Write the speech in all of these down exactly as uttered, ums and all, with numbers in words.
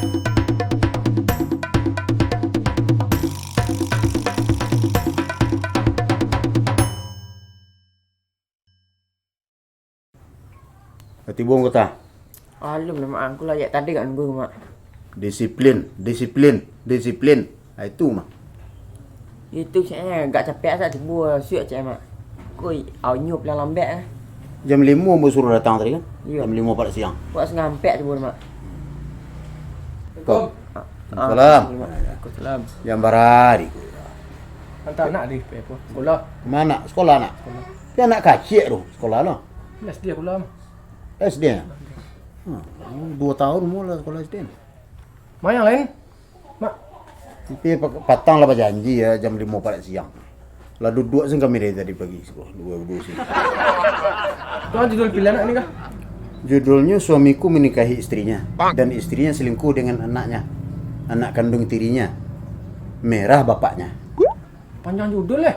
Lah tibo ko ta? Alun lah, Mak. Angku lah jak tadi ka nunggu, Mak. Disiplin, disiplin, disiplin. Ha, itu mah. Itu caknyo agak capek asa tibo, suak caknyo, Mak. Ko awaknyo pulang lambek ah. Jam limo ambo suruah datang tadi kan? Iyo. Jam limo parak siang. Kok satangah ampek tibo, Mak? Assalamualaikum. Ah, ah, Salam. Waalaikumsalam. Jam bara ko? Hantar anak di, eh, apa, sekolah. Kama anak? Sekolah anak? Sekolah. Tapi anak kaciak tu, sekolah lah. Lah, S D sekolah, Mak. S D? Ha, duo tahun umua lah sekolah S D. Mak, yang lain, Mak. Tapi pa-, patang lah bajanji ya, jam limo parak siang. Lah duduak sen kami dari tadi pagi, duo-duo sini. Tu kan judul pilihan anak ni kah? Judulnya Suamiku Menikahi Istrinya dan Istrinya Selingkuh Dengan Anaknya, Anak Kandung Tirinya, Merah Bapaknya. Panjang judul, eh?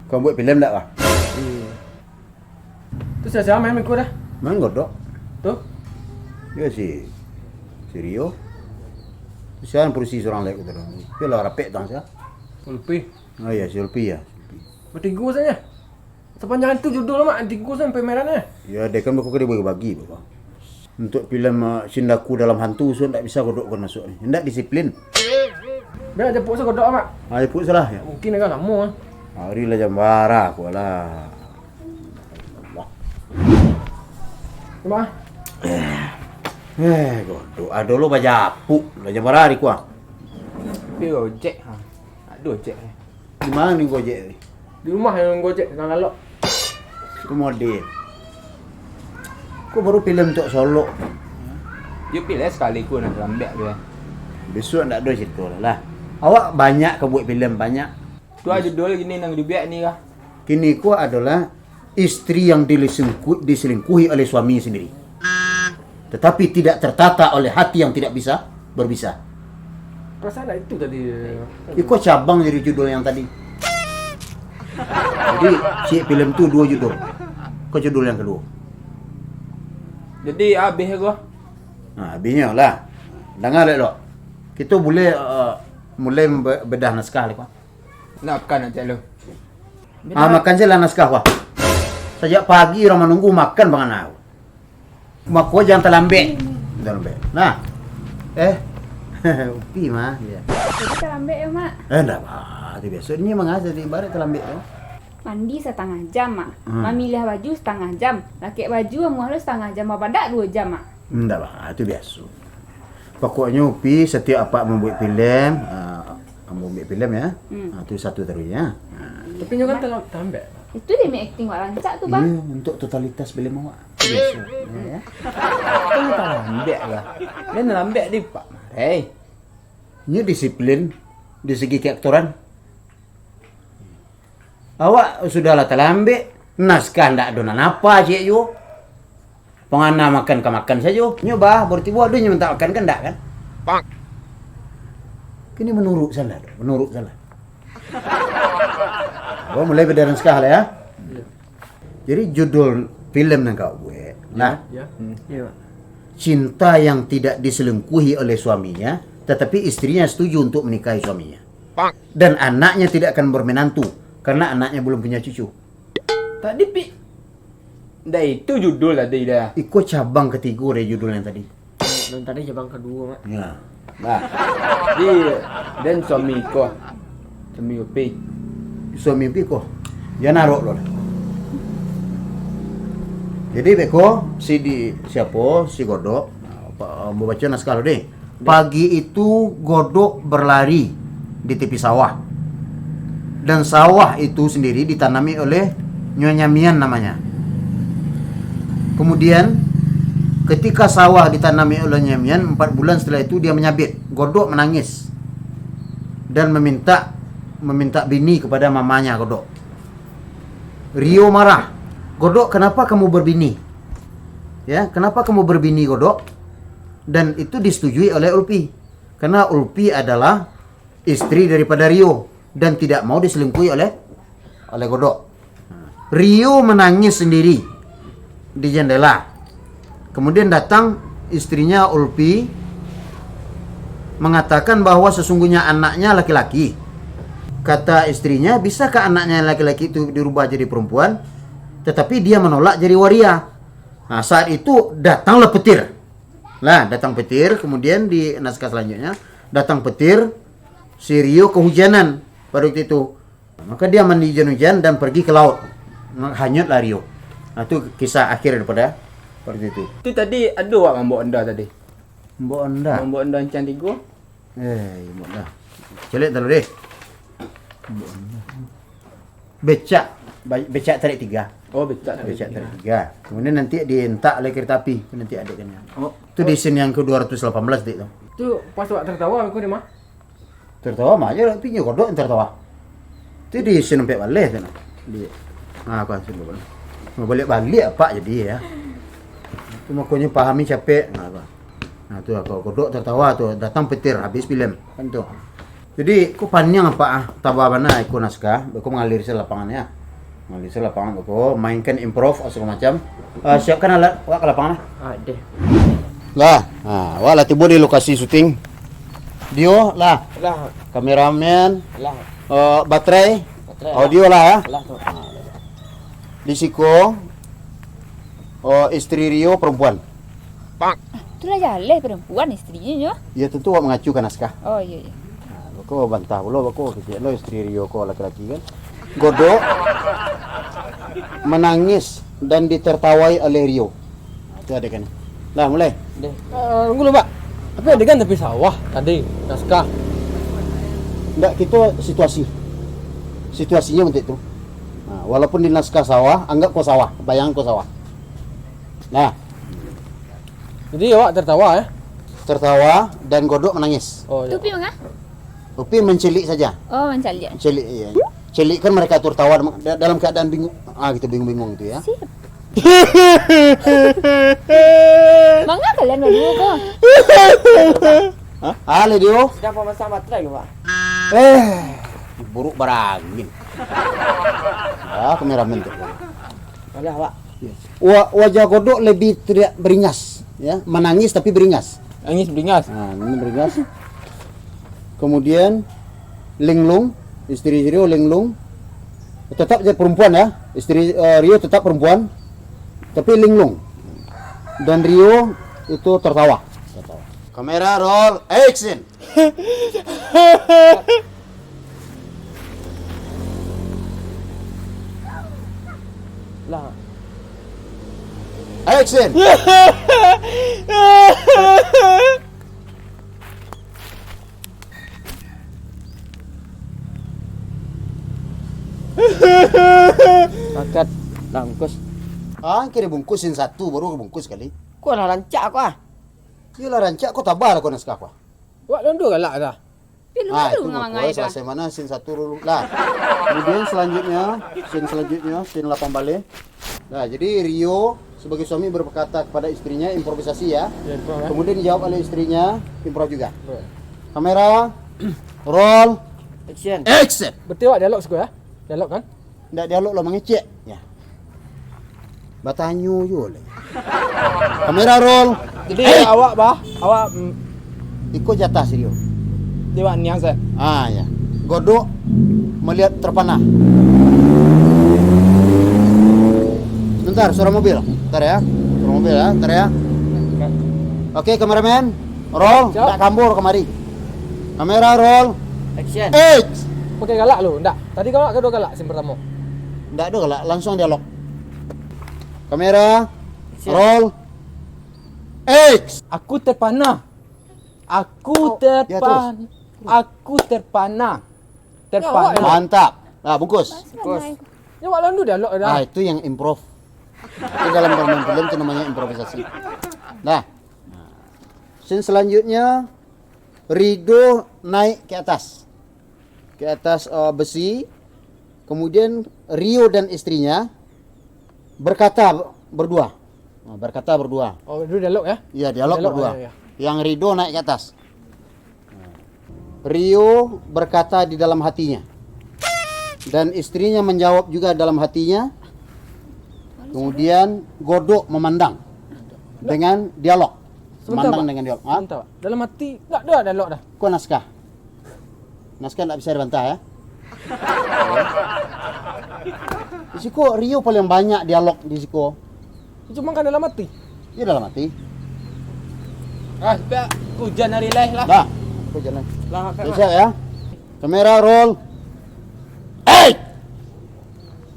Kau buek filem ndak, kah? Iyo. Tu sia-sia main minggu dah? Main Godok. Tu? Yo si, si Rio. Sia produksi surang lai ko tu. Tapi lah rapek tang sia. Ulpi. Oh iyo, si Ulpi ya. Batigo sajo. Sapanjang tu judul, Mak, tigo sampai merahnya. Ya, dek kan beko ka dibagi-bagi, Bapak. Untuk filem, eh, Sindaku Dalam Hantu, so ndak bisa Godok kan masuk ni. Ndak disiplin. Biar aja pukul Godok, Mak. Ah, pukul salah ya. Mungkin agak lama, eh. Hari lah jam bara ko lah. Mak. Eh, Godok, ado lo bajapuk. Lah jam bara hari ko ah? Tapi ojek, ha. Aduh, ojek, eh. Di ma ni Gojek tadi? Di rumah nan Gojek, nan lalok. Ko mode. Ko baru filem Tok Solok. Yo pilih sakali ko nak lambek tu, eh. Bisuak ndak ado carito lah. Awak banyak ka buek filem, banyak. Tu ah judul kini nan dibuek ni kah? Kini ko adolah istri yang diselingku-, diselingkuhi oleh suami sendiri, tetapi tidak tertata oleh hati yang tidak bisa berbisa. Perasaan lah itu tadi. Iko cabang dari judul yang tadi. Jadi, ciek filem tu duo judul. Ko judul yang kaduo. Jadi, abih ko? Nah, abih nyo lah. Danga dek lo. Kito buliah, eh, mulai be-, bedah naskah lah ko. Nak makan nak cak lu. Ah, makan se lah naskah, wah. Sajak pagi urang manunggu, makan pangan au. Mako jan talambek. Talambek. Nah. Eh. Upi mah, ya. Jadi talambek ya, Mak? Eh, ndak bah. Tu biaso. Ni mangasa di ibarat talambek tu. Mandi satangah jam, Mak. Hmm. Mamiliah baju satangah jam. Lakek baju amuah lo satangah jam, bapadak duo jam, Mak. Ndak bah. Tu biaso. Pokoknyo Upi, satiok apak mambuek filem, ah, mambuek filem ya. Hmm. Ah, tu satu taruih ya. Ah. Tapi nyo kan talam-, talambek. Itu demi akting wak rancak tu, Bang. Iya, untuk totalitas filem awak. Biaso. Ya, ya. Kan talambek lah. Dia talambek di Pak Marai. Nyo disiplin di segi keaktoran. Awak sudahlah talambek, naskah ndak ado nan apa ciek juo. Pangana makan ka makan sajo. Nyo bah, baru tibo ado nyo mintak makan kan ndak kan? Pak. Kini menurut salah, menurut salah. Oh, mulai beda naskah lah ya. Jadi judul filem nan kau buek. Nah, ya. Hmm. Iya, Pak. Cinta yang tidak diselingkuhi oleh suaminya, tetapi istrinya setuju untuk menikahi suaminya. Dan anaknya tidak akan bermenantu karena anaknya belum punya cucu. Tadi pi-, dah itu judul tadi dah. Iko cabang katigo dari judul yang tadi. Nan tadi cabang kaduo, Mak. Ya. Nah. Di, dan suami ko. Suami Upi. Suami Upi ko. Jan arok lo. Jadi beko si di, siapo, si Godok, nah, pa-, babaco naskah lo deh. Pagi itu Godok berlari di tepi sawah. Dan sawah itu sendiri ditanami oleh Nyonya Mian namanya. Kemudian, ketika sawah ditanami oleh Nyonya Mian, empat bulan setelah itu dia menyabit. Godok menangis dan meminta, meminta bini kepada mamanya Godok. Rio marah. "Godok, kenapa kamu berbini? Ya, kenapa kamu berbini, Godok?" Dan itu disetujui oleh Ulpi. Karena Ulpi adalah istri daripada Rio dan tidak mau diselingkuhi oleh, oleh Godok. Rio menangis sendiri di jendela. Kemudian datang istrinya Ulpi, mengatakan bahwa sesungguhnya anaknya laki-laki. Kata istrinya, "Bisakah anaknya yang laki-laki itu dirubah jadi perempuan?" Tetapi dia menolak jadi waria. Nah, saat itu datanglah petir. Nah, datang petir, kemudian di naskah selanjutnya, datang petir, si Rio kehujanan pada waktu itu. Maka dia mandi hujan-hujan dan pergi ke laut. Hanyutlah Rio. Nah, tu kisah akhir daripada pada waktu itu. Tu tadi ado awak mambao onda tadi. Mambao onda? Mambao onda ancang tigo. Eh, mambao onda. Caliak dulu deh. Mambao onda. Becak, ba-, becak tarik tiga. Oh, becak tarik tiga. Becak tarik tiga. Kemudian nanti dientak oleh kereta api. Nanti adekannyo. Oh. Tu di scene yang ke dua ratus lapan belas, Dik, tu. Tu pas awak tertawa, aku di ma? Tertawa mah aja, tapi nyo kodok yang tertawa. Tu di scene ompek baleh tu nah. Di, ha, aku langsung balik. Balik-balik apak jadi ya. Tu makonyo pahami capek. Nah, apa? Nah, tu lah, kalau kodok tertawa tu, datang petir, habis filem. Kan tu. Jadi, ko paniang apak ah, taba bana iko naskah, beko mangaliri se lapangan ya. Mangaliri se lapangan beko, mainkan improv, segala macam. Eh, siapkan alat awak ka lapangan lah. Ah, deh. Lah, ha, awak lah tibo di lokasi syuting. Dio lah. Lah. Kameramen. Lah. Eh, baterai. Baterai lah. Audio lah ya. Lah, tu. Ha. Di siko, eh, istri Rio perempuan. Tu lah jaleh perempuan istrinyo nyo. Ya, tentu awak mangacu ka naskah. Oh, iyo, iyo. Nah, beko bantah pulo, beko kecek lo istri Rio ko laki-laki kan. Godok, menangis dan ditertawai oleh Rio. Nah, itu adegan. Lah, mulai. Deh. Eh, tunggu dulu, Pak. Tapi adegan tapi sawah tadi, naskah. Ndak, kito situasi. Situasinya untuk itu. Nah, walaupun di naskah sawah, anggap ko sawah, bayang ko sawah. Nah. Jadi awak tertawa, eh? Tertawa dan Godok menangis. Oh, iya. Upi manga? Upi mencelik saja. Oh, mencaliak. Celik, iya. Celik kan mereka tertawa da-, dalam keadaan bingung. Ah, gitu, bingung-bingung gitu ya. Sip. Manga kalian baduo ko? Hah? Ah, Ledio? Sedang pemasangan baterai ke, Pak? Eh, buruk barangin. Ah, kameramen tu. Alah, Pak. Wa-, wajah Godok lebih tidak beringas, ya, menangis tapi beringas. Nangis beringas. Nah, ini beringas. Kemudian linglung, istri Rio linglung. Tetap dia perempuan ya, istri, eh, Rio tetap perempuan, tapi linglung. Dan Rio itu tertawa. Tertawa. Kamera roll, action. Lah. Action. Pakat lah bungkus. Ah, kira bungkus scene satu, baru bungkus kali. Ko lah rancak ko ah. Iyolah rancak ko, taba lah ko naskah ko. Wak londo galak dah. Pilu Ah, baru itu ngamangai mako dah. Selesai mana scene satu dulu lah. Kemudian selanjutnya, scene selanjutnya, scene lapan baleh. Nah, jadi Rio sebagai suami berkata kepada istrinya, improvisasi ya. Ya, improv, ya. Kemudian dijawab oleh istrinya, improv juga. Improv. Kamera, roll, action. Action. Betul awak dialog siko ya? Dialog kan? Ndak dialog lo, mangecek. Ya. Batanyo juo lai. Kamera roll. Jadi, eh, awak bah, awak, mm, iko jatah si Rio. Di wak niang, Sir. Ah, ya. Godok melihat terpana. Sebentar, suara mobil. Bentar ya. Suara mobil ya, bentar ya. Oke, kameramen. Roll, siap. Ndak kambur kamari. Kamera roll. Action. Eight. Pakai galak lu, ndak? Tadi galak ke ado galak scene pertamo? Ndak ado galak, langsung dialog. Kamera, action. Roll. Eight. Aku terpana. Aku Oh. Ya, terpan-, terus. Aku terpana. Terpana. Ya, awak. Mantap. Nah, bungkus. Bungkus. Ya, awak lalu dialog dah. Ah, itu yang improv. Itu dalam bermain film itu namanya improvisasi. Nah. Scene selanjutnya, Rido naik ke atas. Ke atas, eh, besi. Kemudian Rio dan istrinya berkata berdua. Nah, berkata berdua. Oh, itu dialog ya? Iya, dialog Dialog, berdua. Oh, iya, iya. Yang Rido naik ke atas. Rio berkata di dalam hatinya. Dan istrinya menjawab juga dalam hatinya. Kemudian Godok memandang dengan dialog. Sebentar, Mandang Pak. Dengan dialog. Ha? Sebentar, Pak. Dalam hati, ndak ada dialog dah. Ko naskah. Naskah ndak bisa dibantah, ya. Di siko Rio paling banyak dialog di siko. Cuma kan dalam hati. Iya, dalam hati. Ah, sudah. Hujan hari lai lah. Dah. Hujan lah. Lah, siap, ya. Kamera roll. Hey!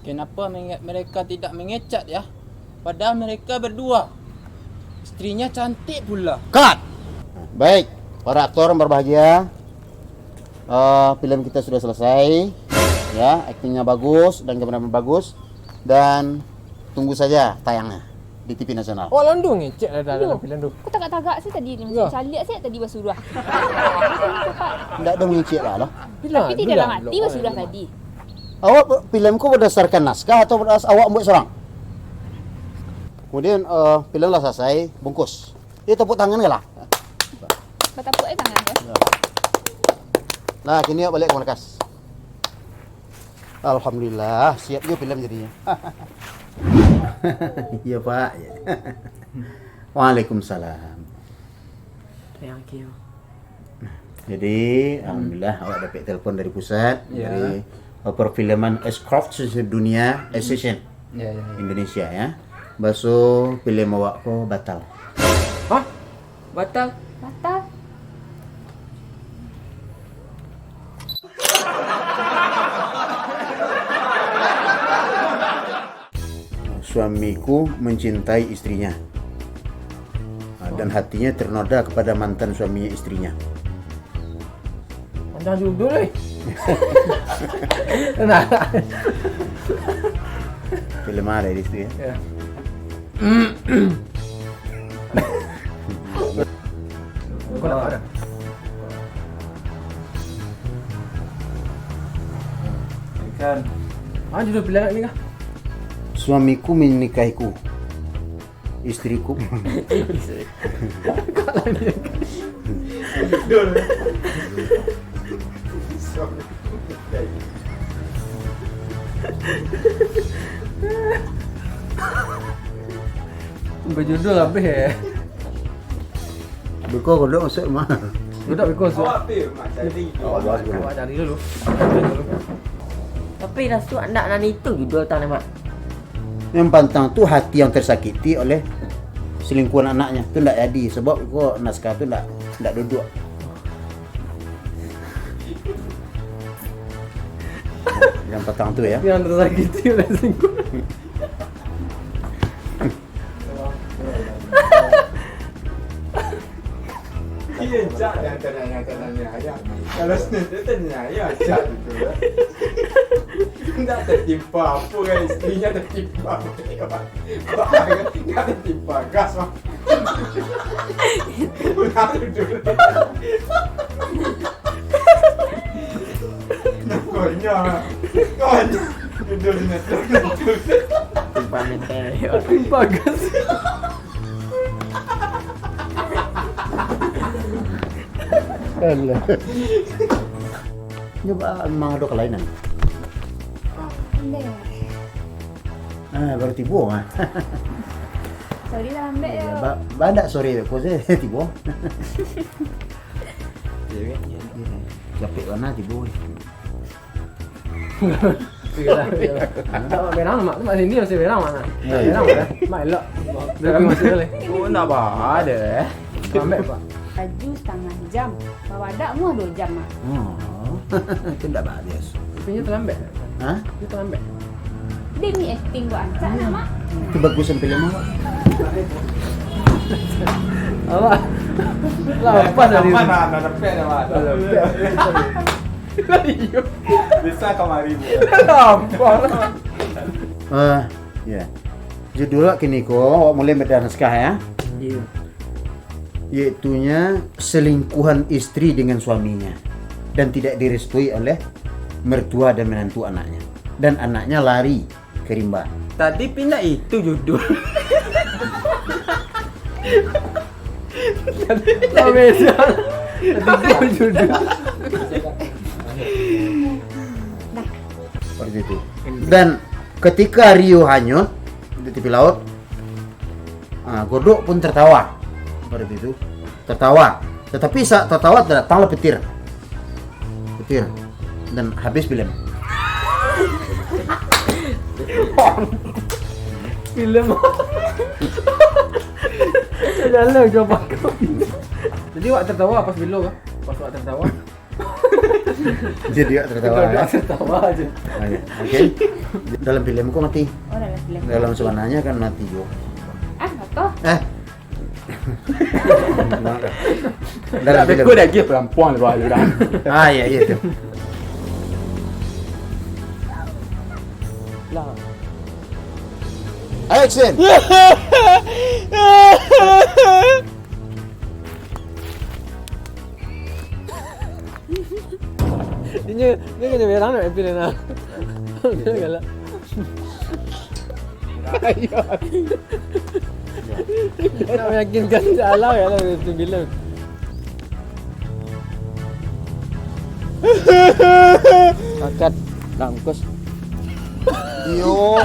Kenapa menge-, mereka tidak mengecek, ya? Padahal mereka berdua. Istrinya cantik pula. Cut. Baik, para aktor yang berbahagia. Eh, film kita sudah selesai. Ya, aktingnya bagus dan kameramen bagus. Dan tunggu saja tayangnya di T V nasional. Awak landu ngecek dah, dah dalam filem tu. Aku tagak-tagak saja tadi ni, macam caliak saja tadi basuruah. Ndak ada mengecek lah, lah. Tapi di dalam hati basuruah tadi. Awak pe-, filem ko berdasarkan naskah atau berdas-, awak buat seorang? Kemudian, eh, filem lah selesai, bungkus. Ya, tepuk tangan ke lah? Batapuk eh tangan dia. Nah, kini awak balik ke markas. Alhamdulillah, siap juga filem jadinya. Iya, Pak. Waalaikumsalam. Thank you. Jadi, alhamdulillah, awak dapek telepon dari pusat, Ya. dari, uh, Perfilman Aircraft Dunia Association Ya, ya, ya. Indonesia, ya. Baso filem awak ko batal. Hah? Batal? Batal. Suamiku mencintai istrinya, ah, dan hatinya ternoda kepada mantan suaminya istrinya. Panjang judul, eh. Nah. Filem ada di situ, ya. Ya. Kau nak ada? Ikan. Ah, judul pilihan ni kah? Suamiku menikahiku. Istriku. Bajudul habis, eh. Beko kodok masuk rumah. Kodok beko masuk. Awak pi, Mak, cari. Awak bahas dulu. Awak cari dulu. Tapi raso ndak nan itu judul tang, Mak. Yang pantang tu hati yang tersakiti oleh selingkuhan anaknya. Tu ndak jadi, sebab ko naskah tu ndak, ndak duduk. Yang patang tu, ya. Yang tersakiti oleh selingkuhan. Iya, Cak, yang tanya, yang tanya ayah. Kalau sendiri tanya ayah, Cak, gitu, ya. Ndak tertimpa apa kan, istrinya tertimpa. Ndak tertimpa gas, Mak. Udah dulu. Nah, konyol. Konyol. Judul sinetron. Timpa meteor. Timpa gas. Alah. Nyoba memang ada kelainan. Ndeh. Ah, baru tibo, ah. Sorry lah, lambek yo. Ba-, banyak sorry ko se tibo. Capek bana tibo. Berang, Mak. Mak sini masih berang, Mak. Ya, ya. Berang, Mak. Mak elok. Tapi masih boleh. Oh, ndak apa-apa deh. Lambek, Pak. Laju setengah jam. Bawadak muah dua jam, Mak. Oh. Itu ndak bagus. Tapi nyo talambek. Hah? Nyo talambek. Demi akting ko rancak, Mak. Itu bagus sampai lama, Mak. Awak. Lapan hari. Mana, mana dapek dah, Mak. Dapek. Iyo. Bisa kamari, Bu. Lapan. Eh, ya. Judul kini ko, awak mulai bedah naskah, ya. Iya. Yaitunya selingkuhan istri dengan suaminya dan tidak direstui oleh mertua dan menantu anaknya. Dan anaknya lari ke rimba. Tadi pindah itu judul. Tadi pindah. Oh, beda. Tadi itu judul. Seperti itu. Dan ketika Rio hanyut di tepi laut, ah, Godok pun tertawa. Hari itu tertawa. Tatapi saat tertawa, datanglah petir. Petir. Dan habis film. Film. Jalan coba kau. Jadi awak tertawa pas bilo kah? Pas awak tertawa. Jadi awak tertawa. Udah Ya? tertawa aja. Nah, ya. Oke. Dalam film kok mati. Oh, dalam film. Dalam sebenarnya kan mati juga. Ah, betul. Eh. Dalam Tapi film. kau dah dia pelampuang tu dah. Ah, iya, iya tu. Lah. Action. Ini ini kena berang nak pilih nak. Kena galak. Nak meyakinkan salah ya lah itu bilang. Pakat bungkus. Yo.